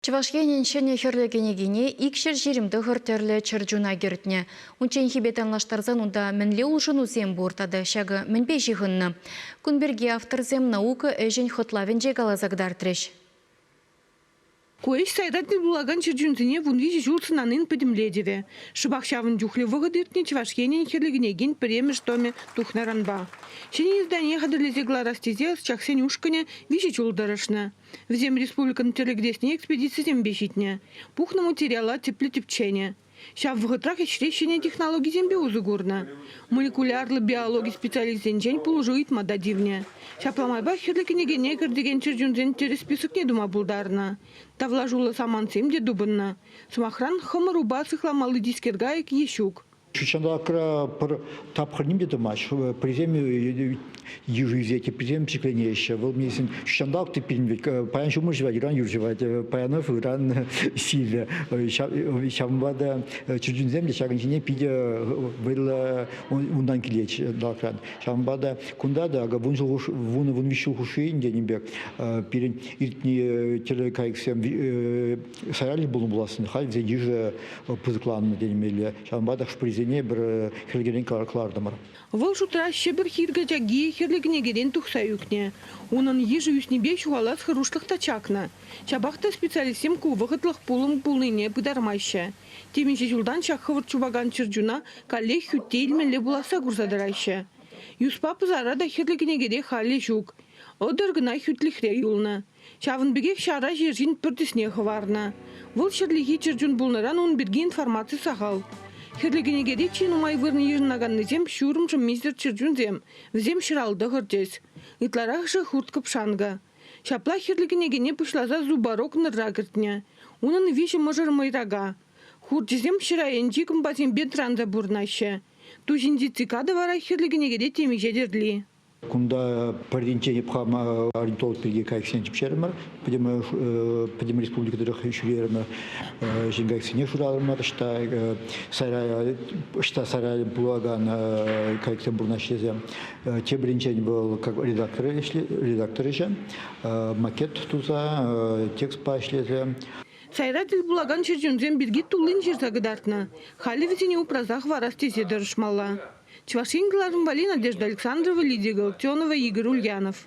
Чӑваш Енӗн ҫӗнӗ хӗрлӗ кӗнекине 229 тӗрлӗ чӗрчуна кӗртнӗ. Унчченхипе танлаштарсан унта мӗнле улшӑнусем пур тата ҫакӑ мӗнпе ҫыхӑннӑ? Кун пирки авторсем наука ӗҫӗн хӑтлавӗнче каласа кӑтартрӗҫ. Ку ӗҫ сайра тӗл пулакан чӗрчунсене 13 ҫул сӑнанин пӗтӗмлетӗвӗ. Шӑпах ҫавӑн чухлӗ вӑхӑт иртнӗ Чӑваш Енӗн хӗрлӗ кӗнекин пӗрремӗш томӗ тухнӑранпа. Ҫӗнӗ издание хатӗрлесе кӑларас тесе ӑсчахсен ушкӑнӗ виҫӗ ҫул тӑрӑшнӑ. Вӗсем республикӑн тӗрлӗ кӗтесне экспедицисемпе ҫитнӗ, пухнӑ материала тӗплӗ тӗпченӗ. Ҫав вӑхӑтрах ӗҫре ҫӗнӗ технологисемпе усӑ курнӑ. Молекулярлӑ биологи специалисчӗсенчен пулӑшу ыйтма та тивнӗ. Ҫапла майпа хӗрлӗ кӗнекене кӗртекен чӗрчунсен тӗрӗс списокне тума пултарнӑ. Тавлашуллӑ самантсем те тупӑннӑ. Сӑмахран, хӑмӑр упа сыхламалли тискер кайӑк е ҫук. Ҫутҫанталӑкра пӗр тапхӑр ним те тӑмасть. Пӗрисем йышӑ ӳсет, теприсем ҫӗкленеҫҫӗ. Вӑл мисен ҫутҫанталӑк та пирӗн пек. Паян ҫумӑр ҫӑвать, ыран юр ҫӑвать, паянах ыран сивӗ. Ҫавӑнпа та чӗрчунсем те ҫакӑн ҫине питӗ вӑйлӑ унтан килет ҫанталӑкран. Ҫавӑнпа та кунта та акӑ вунӑ-вунвиҫ ҫул хушши тенӗ пек пирӗн иртнӗ тӗрлӗ кайӑксем сайраллӑ пулнӑ пулассӑн. Халь вӗсен йышӗ пысӑкланнӑ темелле. Ҫавӑнпа та хӑш-пӗрисене пӗр хӗлкерен кӑлартӑмӑр. Вӑл шутра Ҫӗпӗр хир качаки хӗрлӗ кӗнекерен тухса ӳкнӗ. Унӑн йышӗ ӳснипе ҫухалас хӑрушлӑх та чакнӑ. Ҫапах та специалистсем ку вӑхӑтлӑх пулӑм пулнине пытармаҫҫӗ. Темиҫе ҫултан ҫак хӑвӑрт чупакан чӗрчуна каллех хӳтте илмелле пуласса курса тӑраҫҫӗ. Юспа пӑсара та хӗрлӗ кӗнекере халӗ ҫук. Ӑтӑр кӑна хӳтлӗхре юлнӑ. Ҫавӑн пекех ҫара ҫерҫин пӗр тӗсне хӑварнӑ. Вӑл ҫӗрлехи чӗрчун пулнӑран ун пирки информаци сахал. Хӗрлӗ кӗнекере чи нумай вырӑн йышӑнаканнисем ҫурӑм шӑммисӗр чӗрчунсем, вӗсем ҫӑрал-тӑхӑр тӗс. Ытларахӑшӗ хурт-кӑпшанкӑ. Ҫапла хӗрлӗ кӗнекене пуҫласа зуборог нӑрра кӗртнӗ. Унӑн виҫӗ мӑшӑр мӑйрака. Хурчӗсем ҫӗр айӗнчи кӑмпасемпе тӑранса пурӑнаҫҫӗ. Ту ҫинчи цикада вара хӗрлӗ кӗнекере темиҫе тӗрли. Кунта пӗринчен эп хам орнитолог пирки кайӑксене тӗпчерӗмӗр, пӗтӗм республика тӑрӑх ҫӳрерӗмӗр, ҫын кайӑксене шырарӑмӑр, ӑҫта сайра, ӑҫта сайра пулакан кайӑксем пурӑнаҫҫӗ тесе. Тепӗринчен вӑл как редактор редактор ӗҫӗ, макет туса, текстпа ӗҫлесе. Сайра тӗл пулакан чӗрчунсем пирки туллин ҫырса кӑтартнӑ. Халӗ вӗсене упраса хӑварас тесе тӑрӑшмалла. Чӑваш Ен кӑларӑм валли Надежда Александрова, Лидия Галактионова, Игорь Ульянов.